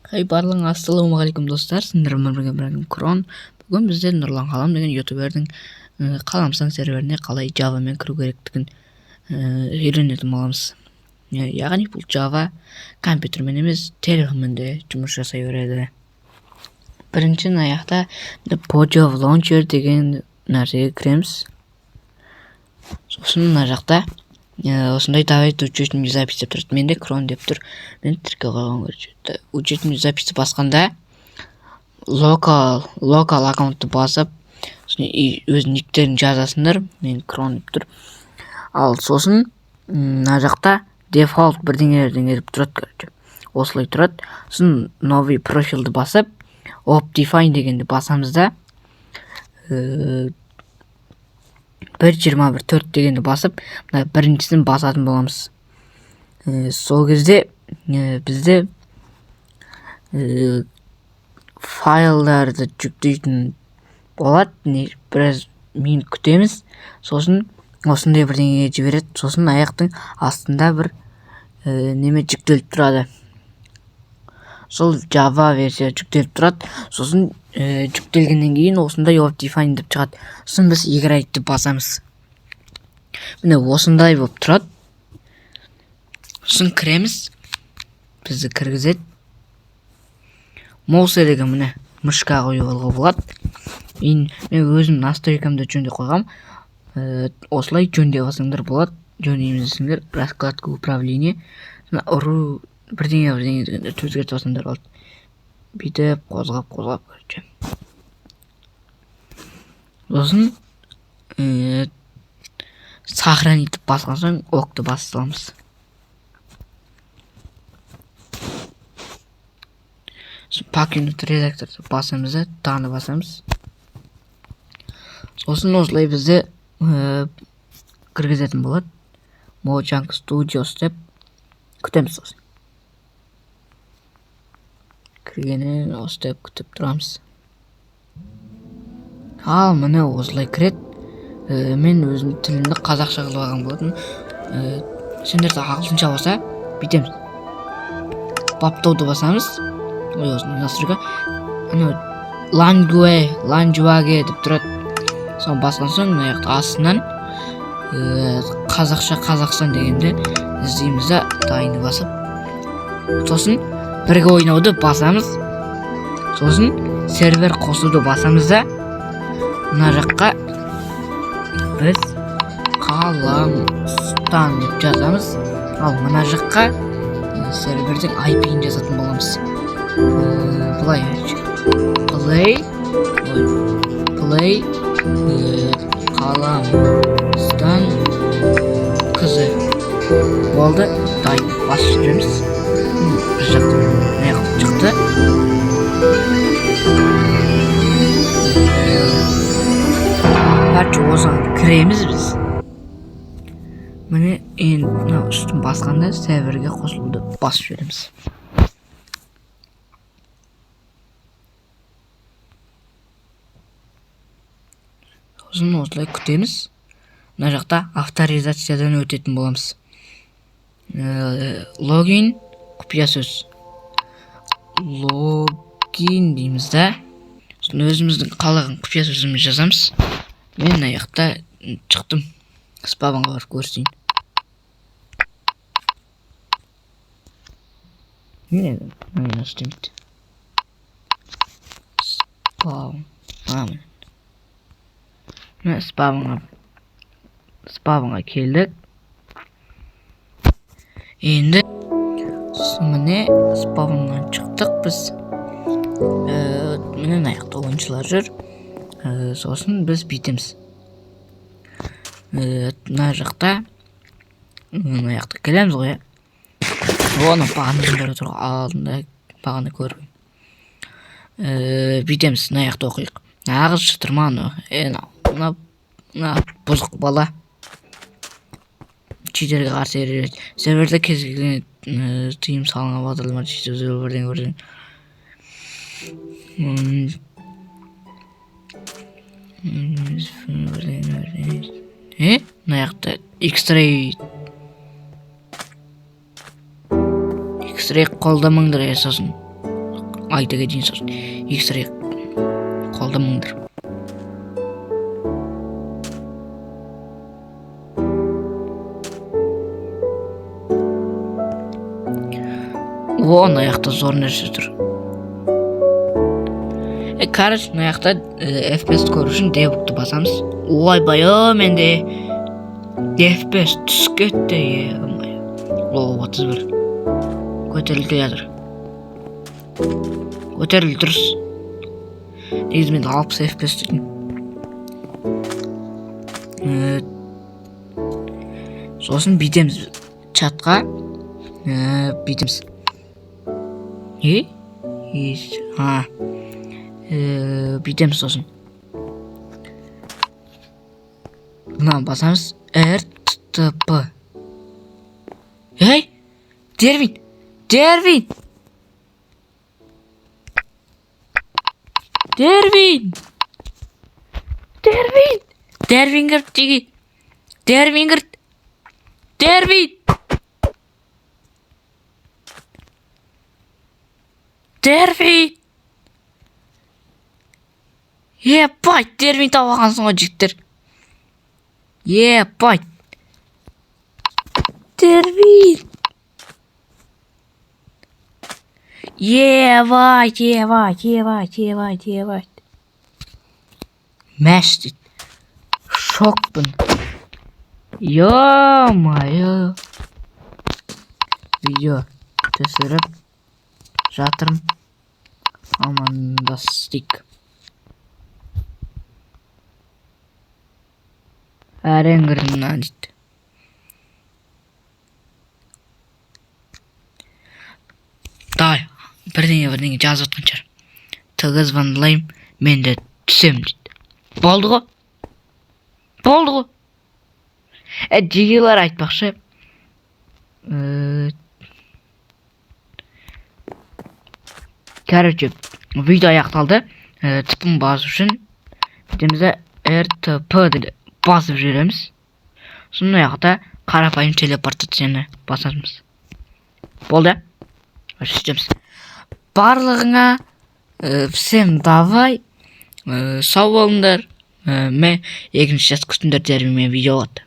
Хей, барлығыңа ассалаумағалейкум, достар! Сендермен бірге мен, Крон. Бүгін бізде Нұрлан Қалам деген ютубердің Қаламсан серверіне қалай Java-мен кіру керектігін үйренетін боламыз. Яғни бұл Java компьютермен емес, телефонмен де жұмыс жасай береді. Бірінші мына жақта Pojav Launcher деген нәрсеге кіреміз. Сосын мына жақта осындай «Добавить учетную запись» деп тұрады. Менде Крон деп тұр, мен тіркеу қойған. Короче, учетную запись басқанда локал аккаунтты басып, сосын өз никтерін жазасыңдар. Мен Крон деп тұр. Ал сосын мына жақта дефолт бірдеңе бірдеңе деп тұрады, короче, осылай тұрады. Сосын новый профильді басып, Optifine дегенді басамыз да, 1.21.4 дегенді басып, мына біріншісін басатын боламыз. Сол кезде бізде файлдарды жүктейтін болады. Не, біраз минут күтеміз. Сосын осындай бірдеңеге жібереді. Сосын аяқтың астында бір неме жүктеліп тұрады, сол Java версия жүктеліп тұрады. Сосын жүктелгеннен кейін осындай Optifine деп шығады. Сосын біз играть деп басамыз. Міне, осындай болып тұрады. Сосын кіреміз, бізді кіргізеді. Mouse деген, міне, мышка қойып алуға болады. Мен өзім настройкамды жөндеп қойғам. Осылай жөндеп алсаңдар болады. Жөндейміз десеңдер, раскладка управление, ұру, бірдеңе бірдеңе дегендерді өзгертіп алсаңдар болады, бүйтіп қозғап қозғап, короче. Сосын сохранить деп басқан соң, ОК ты баса саламыз. Сосын покинуть редакторды басамыз да, даны басамыз. Сосын осылай бізді кіргізетін болады, Mojang Studios деп күтеміз. Сосын кіргенін осы деп күтіп тұрамыз. Ал міне, осылай кіреді. Мен өзім тілімді қазақша қылып алған болатын. Сендерде ағылшынша болса, бүйтеміз: баптауды басамыз. Ой, осындай настройка, анау language деп тұрады. Соны басқан соң, мына жақта астынан қазақша, Қазақстан дегенді іздейміз да, дайынды басып, сосын бірге ойнауды басамыз. Сосын сервер қосуды басамыз да, мына жаққа біз Қаламстан деп жазамыз. Ал мына жаққа сервердің IP-ін жазатын боламыз. Былай, play, ой, play Қаламстан kz болды. Дайын басып жібереміз. Бір жақта мына жақта шықты. Короче, осыған кіреміз біз. Міне, енді мына үстін басқанда, серверге қосылуды басып жібереміз. Сосын осылай күтеміз. Мына жақта авторизациядан өтетін боламыз. Логин, құпия сөз, логин дейміз да, сосын өзіміздің қалаған құпия сөзімізді жазамыз. Мен мына жақта шықтым, спавнға барып көрсетейін. Міне, мына істемейді спавн. А, міне, міне, спавнға келдік енді. Сосын міне, спавннан шықтық біз. Міне, мына жақта ойыншылар жүр. Сосын біз бүйтеміз. Мына жақта, мына жақта келеміз ғой, иә. Оны бағана тұр алдында, бағана көріп. Бүйтеміз, мына жақта оқиық. Нағыз шытырман, мына мына бұзық бала читерге қарсы ережелер. Серверде кез келген тыйым салынған бағдарлама, бірдеңе бірдеңе. Бірдеңе бірдеңе. Мына жақта X-ray қолдамаңдар. Сосын Айта кетейін, сосын X-ray қолданбаңдар. О, мына жақта зор нәрсе тұр. Короче, мына жақта FPS көру үшін debugты басамыз. Ойбай, о, менде FPS түсіп кетті, е-мое. О, 31. Көтерілді жатыр. Көтерілді дұрыс. Негізі менде 60 FPS дейтін. Сосын бүйтеміз чатқа. Бүйтеміз. Не? А. Бүйтеміз сосын. Мынаны басамыз. R Т П. Ей! Дервин! Дервин! Дервин! Дервин! Дервин кірді жеге. Дервин кірді. Дервин! Дервин! Ебать, Дервин тауып алғансың ғой, жігіттер. Ебать. Дервин! Ебать, ебать, ебать, ебать, ебать. Мәш дейді. Шокпын. Ё-моё. Видео түсіріп жатырмын. Амандастық. Әрең кірдім мына дейді. Давай, бірдеңе бірдеңе жазып жатқан шығар. Тг звондаймын, мен де түсемін дейді. Болды ғой. Болды ғой. Жигелер айтпақшы. Короче, видео аяқталды. Тіпін басу үшін бүйтеміз де РТП деп басып жібереміз. Сосын мына жақта қарапайым телепортацияны басамыз. Болды. Сөйтеміз. Барлығыңа всем давай. Сау болыңдар. Мен екінші часть күтіңдер, дермен видео болады.